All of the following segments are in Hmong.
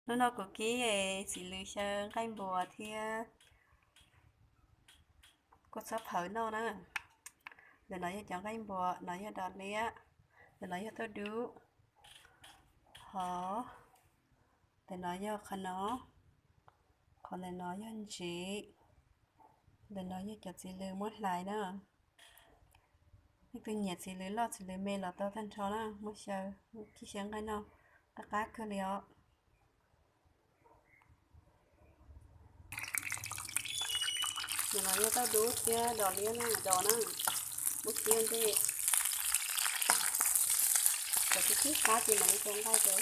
Hnub no kuv kib txiv lws xyaw nqaij npua thiab kua txob phawv noj na. Ntawm no yog cov nqaij npua, no yog dos liab, ntawm no yog tauj dub, hov, ntawm no yog qhov no, qhov ntawm no yog ntsev, ntawm no yog cov txiv lws muab hlais na. Leej twg nyiam txiv lws loj txiv lws me los tau tag nrho na, muab xyaw, kib xyaw nqaij noj, qab qab kawg li os. Ntawm no yog tauj dub thiab dos liab na, dos na, muab kib ua ntej, kom tib tib qab ces mam li rau nqaij rau.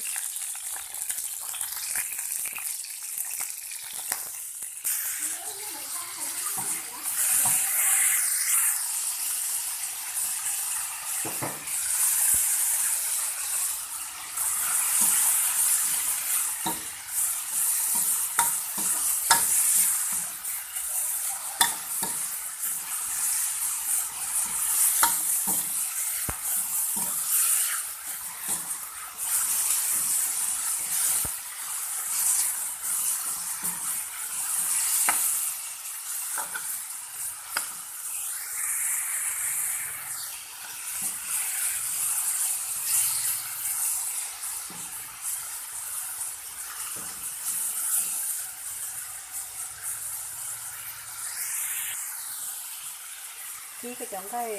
Kib koj cov nqaij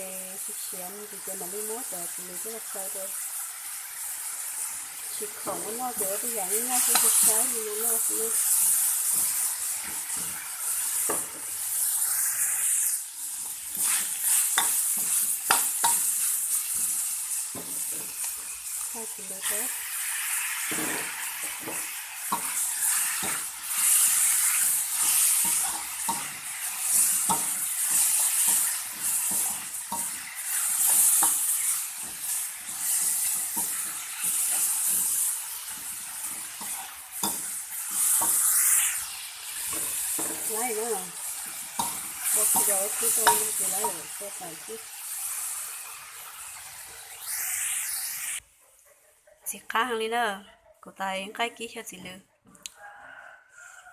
siav siav mus ces mam li muab cov txiv lws coj los xyaw rau. Tsis khoom ua noj ces ua tej yam nyuaj nyuaj xwb, saib saib li no noj xwb na. Thaij txiv lws rau. Laib na, ua tsis tau ib tug rau no ces laib lawm, ua tau xwb. Txiv qab heev li na, kuv tais nqaij kib xyaw txiv lws.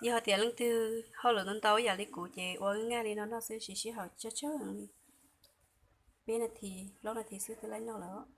Yog hais tias leej twg hauj lwm ntau ntau ib yam li kuv ces ua nyaj li no noj xwb, siv sij hawm tsawg tsawg heev li. Peb nas this plaub nas this xwb twb laib noj lawm.